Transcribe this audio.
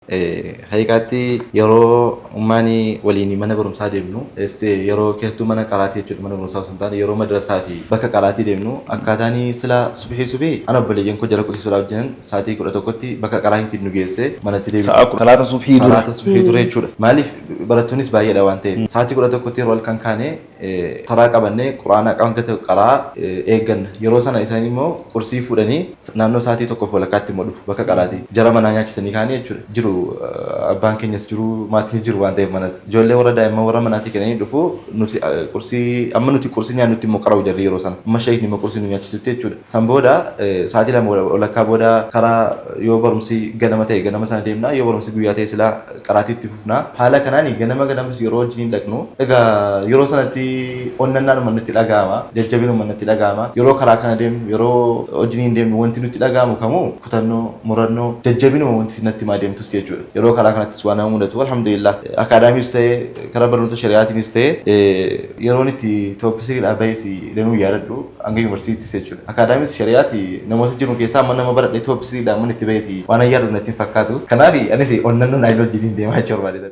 Haqiiqaatti yeroo ummaanii waliin mana barumsaa deemnu, yeroo keessattuu mana qaraatii jechuudha, mana barumsaa osoo hin taane yeroo madrasaa fi bakka qaraatii deemnu, akkaataan sila subhii subhii ana obboleeyyan koo jala qotisuudhaaf jiran sa'aatii 11tti bakka qaraatiitiin nu geesse, manatti deebi'u. Sa'a salaata subhii dura. Salaata subhii dura jechuudha. Maaliif, barattoonnis baay'eedha waan ta'eef. Sa'aatii 11tti yeroo halkan kaane taraa qabannee quraana hanga ta'e qaraa eegganna. Yeroo sana isaan immoo qursii fuudhanii naannoo sa'aatii 1:30tti immoo dhufu bakka qaraatii. Jara manaa nyaachisanii kaanii jechuudha. Jiru, abbaan keenyas jiru, maatiin jiru waan ta'eef manas. Ijoollee warra daa'imman warra manaatii kennanii dhufu, nuti qursii amma nuti qursii nyaannutti immoo qara'u jarri yeroo sana. Amma sheekni immoo qursii nu nyaachisutti jechuudha. San booda sa'aatii 2:30 booda karaa yoo barumsi ganama ta'e ganama sana deemna, yoo barumsi guyyaa ta'e silaa qaraatiitti fufna. Haala kanaan ganama ganamas yeroo wajjin dhaqnu, egaa yeroo sanatti onnannaanuma nutti dhaga'ama, jajjabinuma nutti dhaga'ama. Yeroo karaa kana deemnu, yeroo wajjin deemnu, wanti nutti dhaga'amu kamuu kutannoo, murannoo, jajjabinuma wanti natti himaa deemtus jechuudha. Yeroo karaa kanattis waan nama mudatu, alhamdulillah, akaadaamiis ta'e karaa barnoota shari'aatiinis ta'e yeroon itti top threedhaa bahes danuu yaadadhu hanga yuunivarsiitiis jechuudha. Akaadaamis shari'aas namoota jiru keessaa amma nama baradhee top threedhaa amma itti bahes waan yaadu natti hin fakkaatu. Kanaaf anis onnannoo naan wajjin deemaa jechuu barbaade.